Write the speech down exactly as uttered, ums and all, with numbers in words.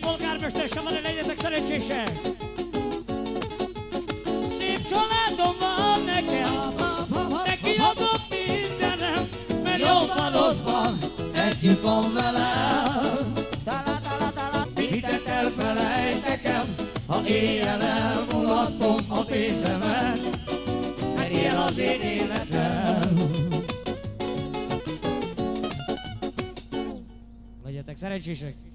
Polgármester, Samária, legyetek szerencsések! Szép családom van nekem, neki adok mindenem, mert jó városban együtt van velem. Mit tett el, felejt nekem, ha éjjel elmulattam a pénzemet, mert ilyen az én életem. Legyetek szerencsések!